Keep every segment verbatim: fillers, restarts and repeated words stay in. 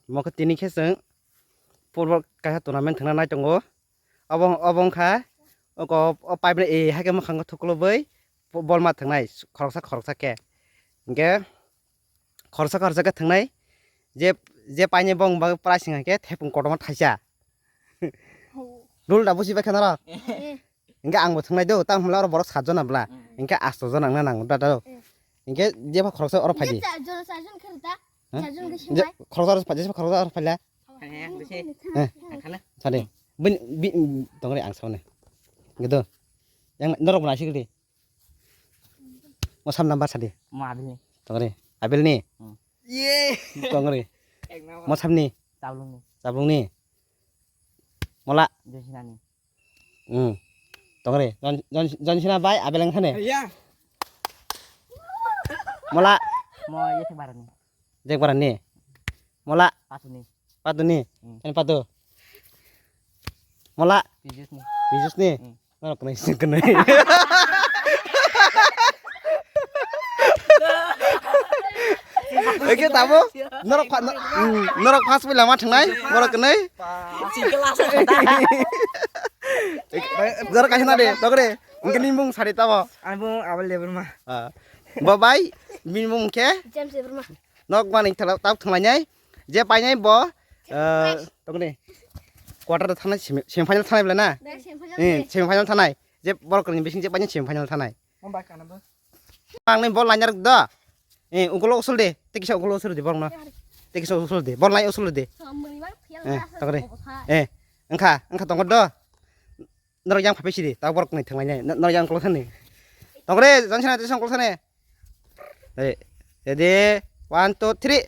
Mokhe tini khe chwng football kaisa tournament thwngna nai tongo. Obo, obo wngkha oko o pipe ni e hai khe mwkhango thuklubui ball ma thwngnai khoroksa khoroksa khe. Hinkhe khoroksa khoroksa khe thwngnai je, je painai bong bagwi prize wngkha khe thepung kotorma thaisa. Rule da bujibai khe norok? Hinkhe ang bo thwngnai do, tamo hwnle oro borok sat jona bla. Hinkhe asto jona wngna nango da, da. Hinkhe jepha khoroksa oro phai di. Char jon, char jon khe rwta. Char jon khe sinbai. Khoroksa oro phai, jepha khoroksa oro phai la. Sadi. Bini, bi, tongri ang sauni. Gitu. Yang norok bo naisik di. Mo sam number sadi. Mo Abil ni. Tongri. Abil ni. Ye. Tongri. Mo sam ni. Chablung ni. Chablung ni. Mola. Josina ni. Hmm. Tongre, John, John, John Cena bai Abel ang thane. Ya. Mola. Mo ye thik barani. Jek barani. Mola. Patuni. Patuni. Hmm. Kan patu. Mola. Pijus ni. Pijus ni. Hmm. Norok kena isi kena. Oke, tamo. Norok pa-, no-, mm, norok pas pai lama thangnai, norok kena. Norok kaisa na de, tokre. Engke ni mung sari tamo. Ani mung Abel Debbarma. Ah. Bo bai, bini mung ke? James Debbarma. Nok mani thala tab thanglainai. Je painai bo, eh, tokni quarter thanai semi, semi final thanai bela na? Semi final. Eh, semi final thanai. Je borok ni bising je painai semi final thanai. Ang ni bol lainarok do. Eh, ukulo usul de. Tekisa ukulo usul de borok no. Tekisa usul de. Bol lai usul de. Eh, tokni. Eh, engkha, engkha tongkor do. Norok yang phapai sidi, tak borok ni thanglainai. Norok yang kolok thani. Tongre, John Cena, John Cena kolok thani. Ready, one, two, three.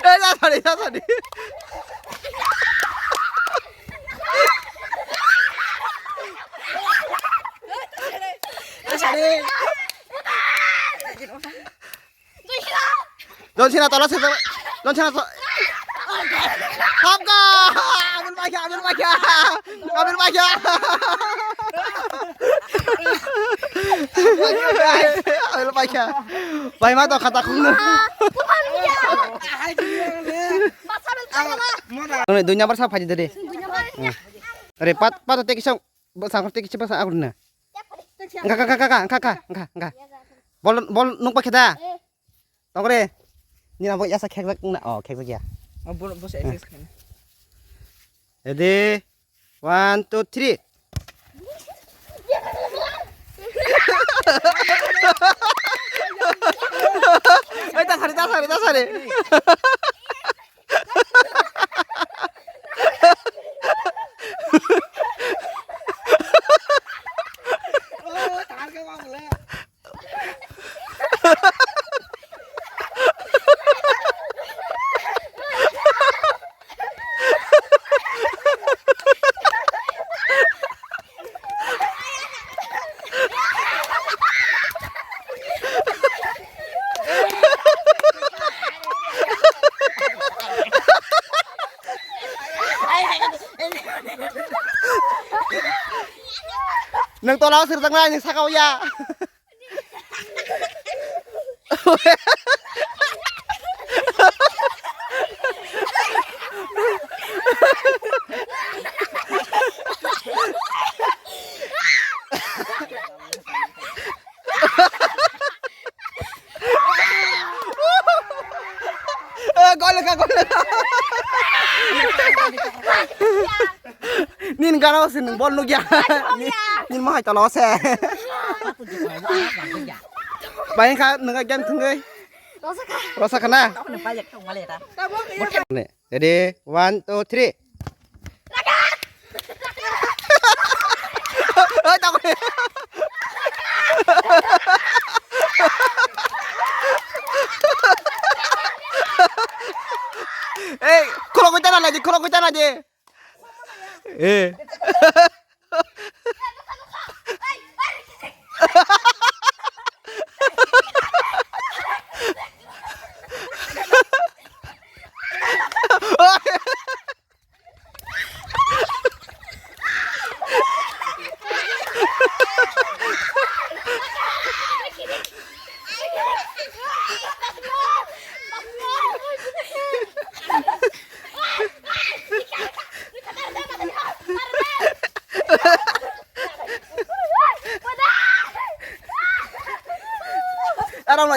Eh, sorry, sorry. John Cena tola se, John Cena to-, hamka, Abil paikha, Abil paikha, Abil paikha, Abil paikha, bai ma to khata khungnu. Dunya bar sa phaji dede. Re, pat, pat, te kisong. Bo sangkor tei kichi basa agur na. Engka, engka, engka. Bol, bol nuk pakhe da. Tongre. Ni nabo yasa khekjak na. Oh, khekjak ya. Oh, bol, bos exercise khaina. Ready? One, two, three. Oi, ta sari, ta sari, ta sari. Nang tola sir tang nai, nang sakao ya. Eh, gol ka, gol ka. Nin gana o sin bol nugya. Nin, nin mahai tolo se. Bai kha nang game thungwi. Rosa kha. Rosa kha na. Ne, ready, one, two, three. Oi, tamo. Ei, khulok koi tana lagi, khulok koi tana je. Eh.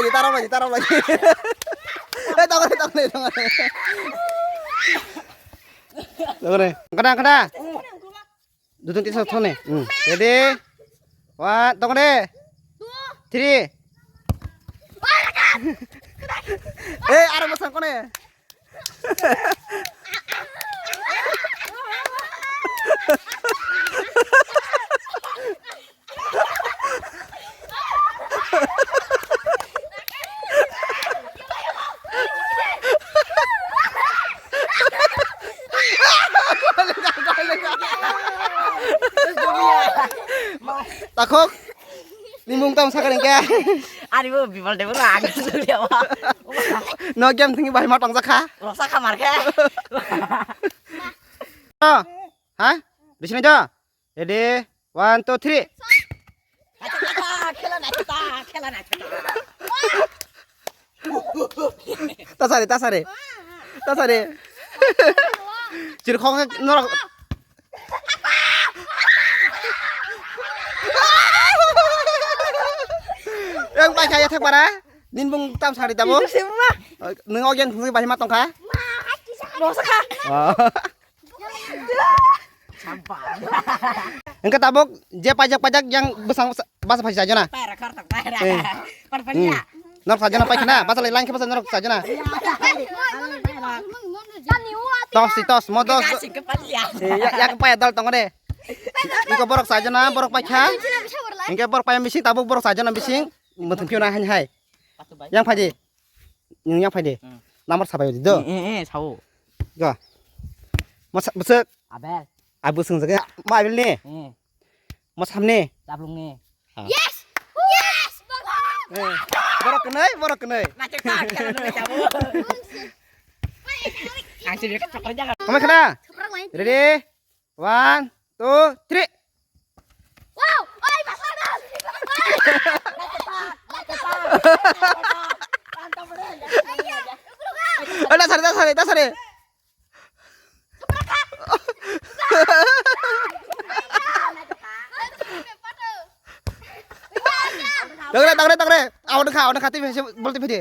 Tara lagi, tara lagi. Eh, tongre, tongre, tongre. Tongre. Kada, kada. Duduk tisa thone. Hmm. Ready? One, tongre. Three. Eh, aro masang kone. Takhuk. Nimung tong sakar engke. Ani bo bibal de bo ang sulu ya wa. No game thingi bahai ma tong jakha. Rosa khamar khe. Oh, ha? Bisini jo. Ready? One, two, three. Khela na khela, khela na khela. Tasari, tasari. Tasari. Chirkhok norok. Yang pai kaya thek para. Nin bung tam sari tabo. Nung ogen thungsi bai ma tongkha. Rosa kha. Oh. Engke tabuk je pajak pajak yang besang basa phaji sajona. Paira kar tak paira. Eh. Par paria. Hmm. Nor sajona pai khna, basa lai langkhe basa nor sajona. Tos si tos, mo tos. Kasih kepala. Eh, ya, ya kepaya dal tong de. Iko borok sajona, borok pai kha. Engke borok pai bising tabuk borok sajona bising. Muthung phiuna hai hai. Yang phaji. Yang phaji. Hmm. Number sabai di do. Eh, eh, eh, sao. Go. Masa besek. Abel. Abu sung jaga. Ma Abel ni. Eh. Mosam ni. Tablung ni. Ah. Yes! Yes! Bagus! Eh, borok kenai, borok kenai. Macam tak, kalau nak tahu. Ang sih dekat coklat jangan. Kamai kena. Ready? One, two, three. Wow! Oi, masuk. Ada sari, ada sari, ada sari. Tangre, tangre, tangre. Awan kha, awan kha, tei bolti phidi.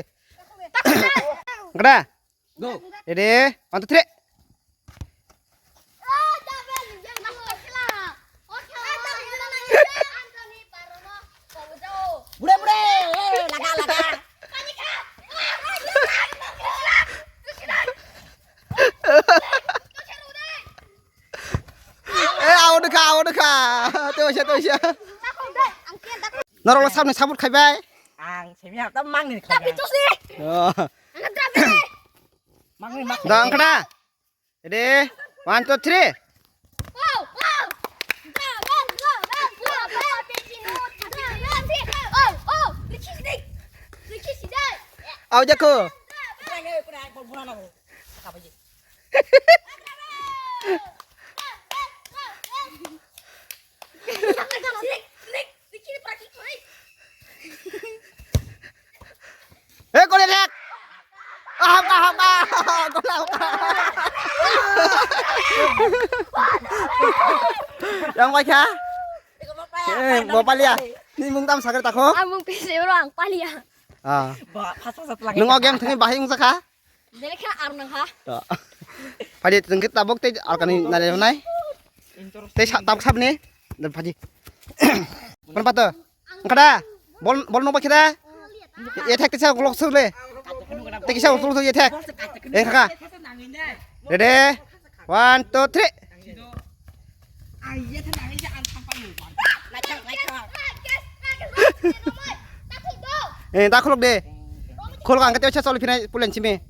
Kena. Go. Ready? One, two, three. Bure, bure, eh, laga, laga. Eh, awan kha, awan kha. Tuh, siya, tuh, siya. Norok lo sabni sabut khai bai. Ang semi apa mangni khai. Tapi tuh sih. Oh. Mangni mak. Dang kena. Ready? One, two, three. Au jako. Eh, kau lihat. Ah, ah, ah, ah, kau lihat. Yang baca? Eh, mau palia. Ni mung tam sakit aku. Amung pisi orang palia. Ah. Nung game tengah bahing saka. Belekha arnang ha. To. Phaidi tengkhe tabuk tei alkani nare nai. Tei sa-, tabuk sabni. Dan phaidi. Pan pato. Engkada. Bol, bol nokba kheda. Ye thek tisa golok sule. Tei kisa golok sule ye thek. Engkha. Ready? One, two, three. Eh, ta khulok de. Khulok ang kete cha choli phina pulen chimi.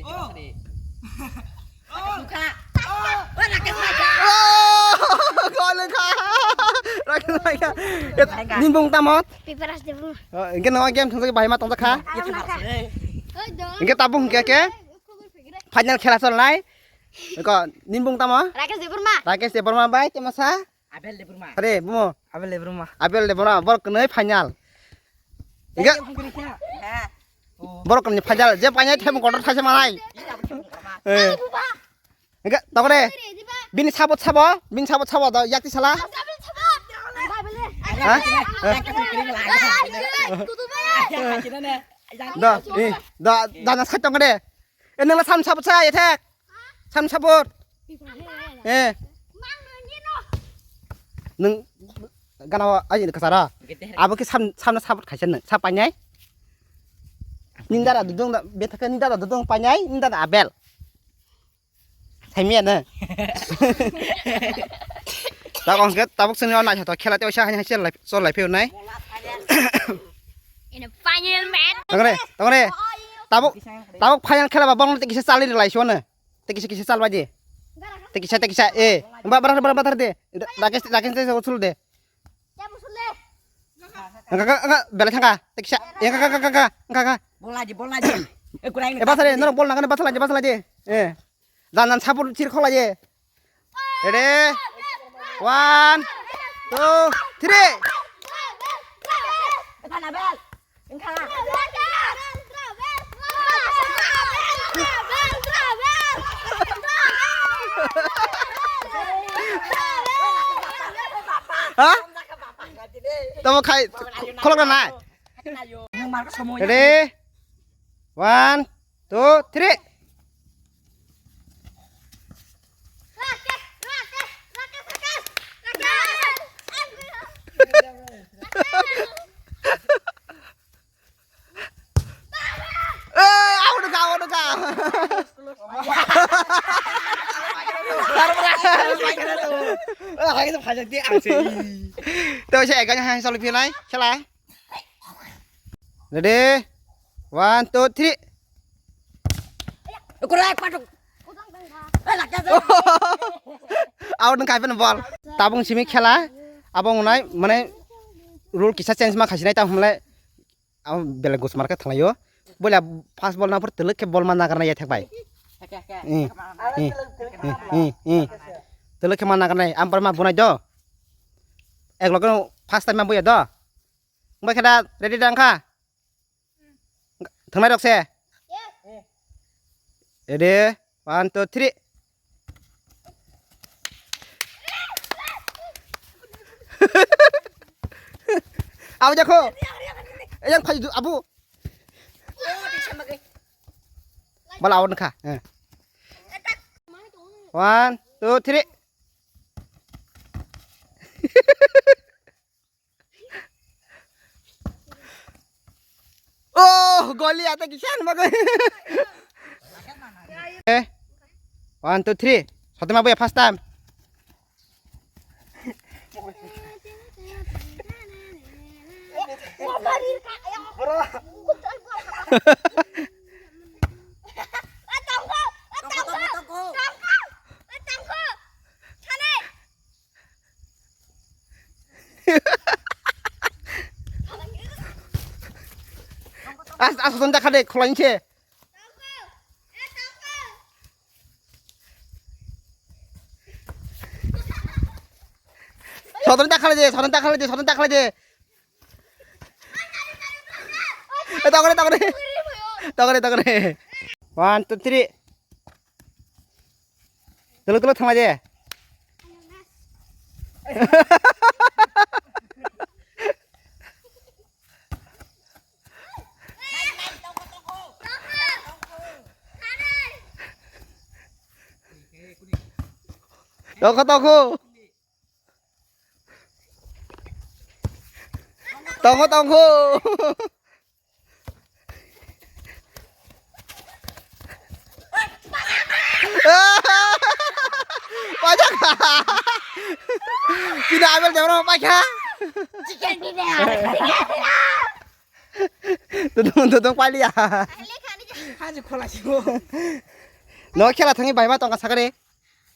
Oh, gol kha. Rakesh Maika. Nin bung tamo? Piperas de bung. Oh, engke no game thangsa bahai ma tongsa kha. Oi, do. Engke tabung hingke ke? Final khela cholnai. Ko ninbung tamo? Rakesh Debbarma. Rakesh Debbarma bai temo sa? Abel Debbarma. Are bumo. Abel Debbarma. Abel Debbarma bor kwnwi final. Enggak. Heh. Bor kwnwi final je painai thaimu kotor thaise manai. Eh. Enggak tokre. Bini sabot sabo, bini sabot sabo do yakti sala. Ha? Do, eh, do, dana side tong de. Eh, nang la sam support sa, ya thek. Sam support. Eh. Nang gana aji kasara. Abo ke sam, sam na support khaisa nang. Sa panyai. Nindara dudung da, bethaka nindara dudung panyai, nindara abel. Thaimiya na. Tabuk hwnkhe tabuk chwngno naithotok khela tei waisa haini hai chol lai phiyonai. In a final match. Tongre, tongre. Tabuk, tabuk final khela ba bong tei kisa chalwi rwlai sio na. Tei kisa kisa chalbai di. Tei kisa tei kisa eh. Ba bara bara bara de. Rakesh Rakesh tei usul de. Enggak enggak enggak belai thangka. Tei kisa. Enggak enggak enggak enggak enggak. Bola di bola di. Eh kurang. Eh basale norok bol nangani basala di basala di. Eh. Jan jan support chir khola ye. Ready? One, two, three. Ha? Tamo khai kholok na nai. Ready? One, two, three. Eh, out ka, out ka. Tei se ekanya hai solo philai, khelai. Ready? One, two, three. Out wngkha bini bol. Tabung simi khela. Abo wngnai mane rule kisa change ma khasinai ta humlai. Abo belai gusmar khe thanglaio. Boila first ball na phur telek khe ball ma nagarna ya thek bai. Eh, eh, eh, eh, eh. Telek khe ma nagarnai. Am par ma bunai do. Ek loge first time ma buya do. Wngbai khe da, ready da wngkha? Thangnai rok se? Ready? One, two, three. Abu jakho. Yang phai abu. Bala awan kha. Eh. One, two, three. Oh, goli ata kisan bagai. Eh, one, two, three. Sotema boya first time. As as sonda khade kholainse. Sodon ta khale de, sodon ta khale de, sodon ta khale de. Eh, tokore, tokore. Tokore, tokore. One, two, three. Tolo, tolo, thangla je. Tokho, tokho. Tongkho, tongkho. Pajakha. Sini ambil jawara pajakha. Chicken dinner. Chicken dinner. Tutung, tutung paliya. Haji khola sibo. No khela thangi bai ma tongkha sakare.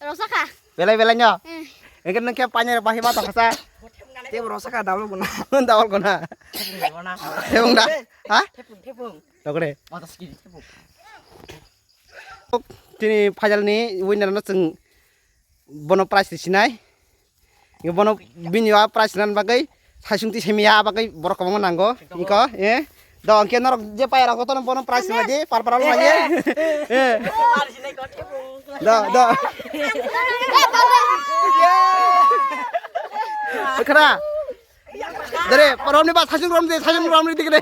Rosakha. Belai belai no. Hmm. Engke nengke panya bahima tongkha sa. Tebo rosakha double guna. Double guna. Tebong da. Ha? Tepung tepung. Tokre. Motor skill tepung. Tini phajalni winner no chwng bono prize risinai. Bono bini o prize nan bagwi saisung twi semiya bagwi borok kwbangma nango. Iko, eh. Do hwnkhe norok je payarok jotono bono prize rwdi, par par rwdi. Eh. Do, do. Khra. Dere, romni ba sasung romni, sasung romni dikre.